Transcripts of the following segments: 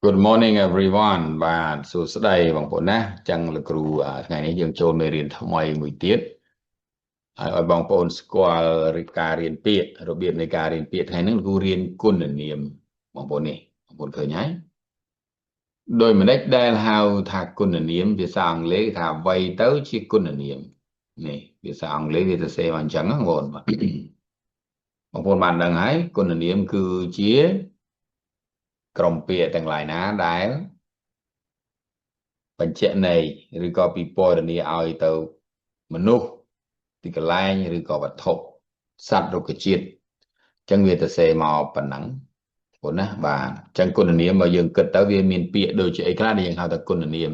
Good morning, everyone. បាទសួស្តីបងប្អូនណាអញ្ចឹងលោកគ្រូថ្ងៃនេះយើងចូលមេរៀនថ្មីមួយទៀតហើយឲ្យបងប្អូនស្គាល់ការរៀនពាក្យរបៀបនៃការរៀនពាក្យថ្ងៃនេះលោកគ្រូរៀនគុណនាមបងប្អូននេះបងប្អូនឃើញហើយដោយម្ដេចដែលហៅថាគុណនាមភាសាអង់គ្លេសថាអ្វីទៅជាគុណនាមនេះភាសាអង់គ្លេសវាទៅសេមកអញ្ចឹងបងប្អូនបងប្អូនបានដឹងហើយគុណនាមគឺជាក្រុមពាក្យទាំងឡាយណាដែលបញ្ជាក់ន័យឬក៏ពិពណ៌នាឲ្យទៅមនុស្សទីកន្លែងឬក៏វត្ថុសត្វរុក្ខជាតិអញ្ចឹងវាទៅសេមកប៉ុណ្ណឹងបងណាបាទអញ្ចឹងគុណនាមបើយើងគិតទៅវាមានពាក្យដូចជាអីខ្លះដែលយើងហៅថាគុណនាម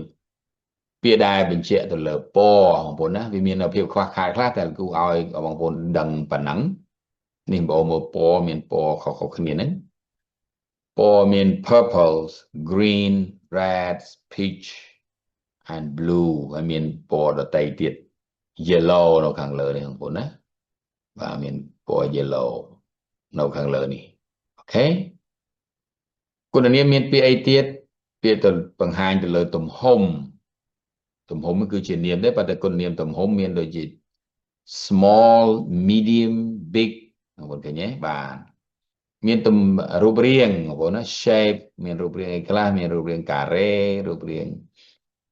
ពាក្យដែលបញ្ជាក់ទៅលើពណ៌បងប្អូនណាវាមានភាពខ្វះខាតខ្លះតែគ្រូឲ្យបងប្អូនដឹងប៉ុណ្ណឹងនេះបងប្អូនមើលពណ៌មានពណ៌ខុសៗគ្នាហ្នឹងពណ៌មាន purple, green, red, peach and blue ហើយមានពណ៌ដទៃទៀត yellow នៅខាងលើនេះបងប្អូនណាបាទមានពណ៌ yellow នៅខាងលើនេះOK គុណនាមមានពាក្យអីទៀតពាក្យទៅបង្ហាញទៅលើទំហំទំហំគឺជានាមទេប៉ុន្តែគុណនាមទំហំមានដូចជា small, medium, big បងប្អូនឃើញទេបាទមានទំរូបរាងបងប្អូនណា shape មានរូបរាងអីខ្លះមានរូបរាងការ៉េរូបរាង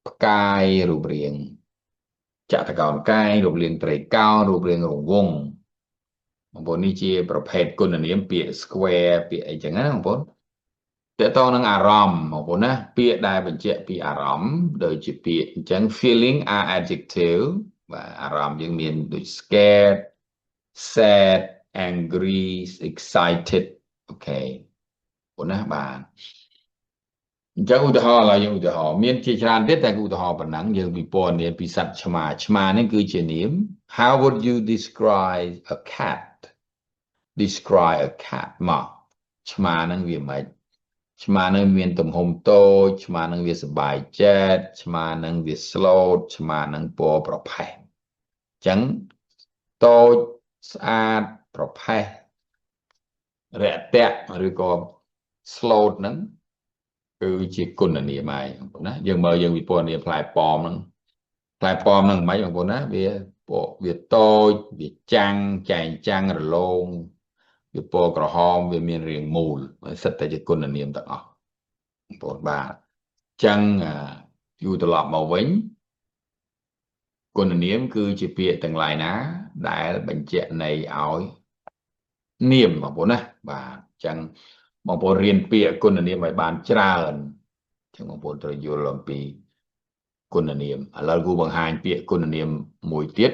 ផ្កាយរូបរាងចតុកោណកែងរូបរាងត្រីកោណរូបរាងរង្វង់បងប្អូននេះជាប្រភេទគុណនាមពាក្យ square ពាក្យអីចឹងណាបងប្អូនតើតនឹងអារម្មណ៍បងប្អូនណាពាក្យដែលបញ្ជាក់ពីអារម្មណ៍ដូចជាពាក្យអញ្ចឹង feeling are adjective បាទអារម្មណ៍យើងមានដូច scared, sad, angry, excited. OK បងណាបាទអញ្ចឹងឧទាហរណ៍ឥឡូវយើងឧទាហរណ៍មានជាច្រើនទៀតតែឧទាហរណ៍ប៉ុណ្ណឹងយើងពិពណ៌នាពីសត្វឆ្មាឆ្មានេះគឺជានាម How would you describe a cat? Describe a cat មកឆ្មាហ្នឹងវាម៉េចឆ្មានឹងមានទំហំតូចឆ្មានឹងវាសប្បាយចិត្តឆ្មានឹងវា ស្លូត ឆ្មានឹងពណ៌ប្រផេះអញ្ចឹងតូចស្អាតប្រផេះរាក់ទាក់ឬក៏ ស្លូត ហ្នឹងគឺជាគុណនាមហើយបងប្អូនណាយើងមើលយើងវិពណ៌នាផ្លែប៉ោមហ្នឹងផ្លែប៉ោមហ្នឹងមិនបងប្អូនណាវាវាតូចវាចាំងចែងចាំងរលោងវាពណ៌ក្រហមវាមានរាងមូលសិតតែជាគុណនាមទាំងអស់បងប្អូនបាទចឹងយូរត្រឡប់មកវិញគុណនាមគឺជាពាក្យទាំងឡាយណាដែលបញ្ជាក់ន័យឲ្យនាមបងប្អូនណាបាទចឹងបងប្អូនរៀនពាក្យគុណនាមឲ្យបានច្រើនចឹងបងប្អូនត្រូវយល់អំពីគុណនាមឥឡូវគូបង្ហាញពាក្យគុណនាមមួយទៀត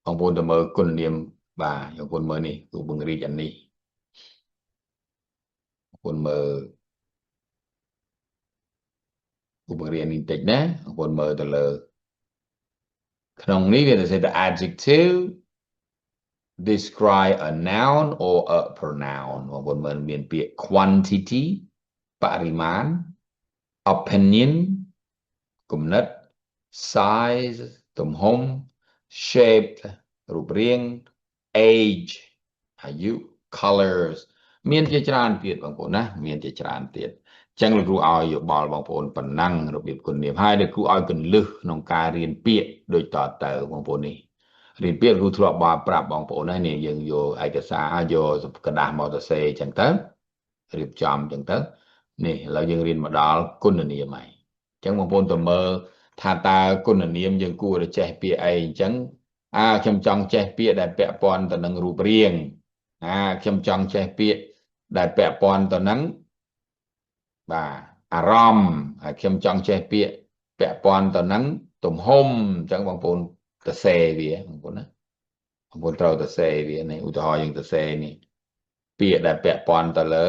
បងប្អូនទៅមើលគុណនាមបាទបងប្អូនមើលនេះគូបង្រីកអានេះបងប្អូនមើលគូបង្រៀននេះតិចណាបងប្អូនមើលទៅលើក្នុងនេះវាទៅសេថា adjective describe a noun or a pronoun បងប្អូនមើលមានពាក្យ quantity បរិមាណ opinion គំនិត size ទំហំ shape រូបរាង age អាយុ colors មានជាច្រើនទៀតបងប្អូនណាមានជាច្រើនទៀតអញ្ចឹងលោកគ្រូឲ្យយោបល់បងប្អូនប៉ុណ្ណឹងរបៀបគុណនាមហើយលោកគ្រូឲ្យកន្លឹះក្នុងការរៀនពាក្យដូចតទៅបងប្អូននេះរៀនពាក្យគ្រូធ្លាប់បានប្រាប់បងប្អូនហើយនេះយើងយកឯកសារយកក្រដាសមកសរសេរអញ្ចឹងទៅរៀបចំអញ្ចឹងទៅនេះឥឡូវយើងរៀនមកដល់គុណនាមហើយអញ្ចឹងបងប្អូនទៅមើលថាតើគុណនាមយើងគួរតែចេះពាក្យអីអញ្ចឹងអាខ្ញុំចង់ចេះពាក្យដែលពាក់ព័ន្ធទៅនឹងរូបរាងអាខ្ញុំចង់ចេះពាក្យដែលពាក់ព័ន្ធទៅនឹងបាទអារម្មណ៍ហើយខ្ញុំចង់ចេះពាក្យពាក់ព័ន្ធទៅនឹងទំហំអញ្ចឹងបងប្អូនទៅសេវាបងប្អូនណាបងប្អូនត្រូវទៅសេវានេះឧទាហរណ៍យើងទៅសេនេះពាក្យដែលពាក់ព័ន្ធទៅលើ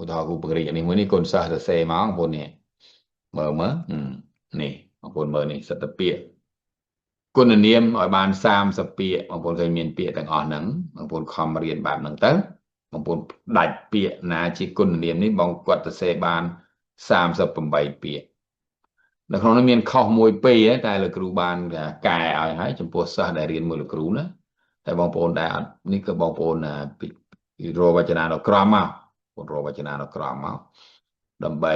ឧទាហរណ៍គ្រូបង្រៀននេះមួយនេះកូនសិស្សទៅសេមកបងប្អូននេះមើលមើលនេះបងប្អូនមើលនេះសិតតែពាក្យគុណនាមឲ្យបាន30ពាក្យបងប្អូនឃើញមានពាក្យទាំងអស់ហ្នឹងបងប្អូនខំរៀនបែបហ្នឹងទៅបងប្អូនដាច់ពាក្យណាជាគុណនាមនេះបងគាត់ទៅសេបាន38ពាក្យនៅក្នុងនោះមានខុសមួយពីរតែលោកគ្រូបានកែឲ្យហើយចំពោះសិស្សដែលរៀនមួយលោកគ្រូណាតែបងប្អូនដែលអត់នេះគឺបងប្អូនពីរវចនានុក្រមមកបងរវចនានុក្រមមក ដើម្បី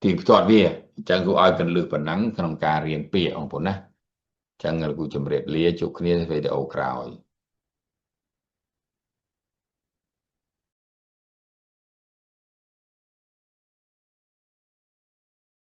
ទីផ្ទាត់វាអញ្ចឹងគូឲ្យកន្លឹះប៉ុណ្ណឹងក្នុងការរៀនពាក្យបងប្អូនណាអញ្ចឹងលោកគ្រូជម្រាបលាជួបគ្នាវីដេអូក្រោយ។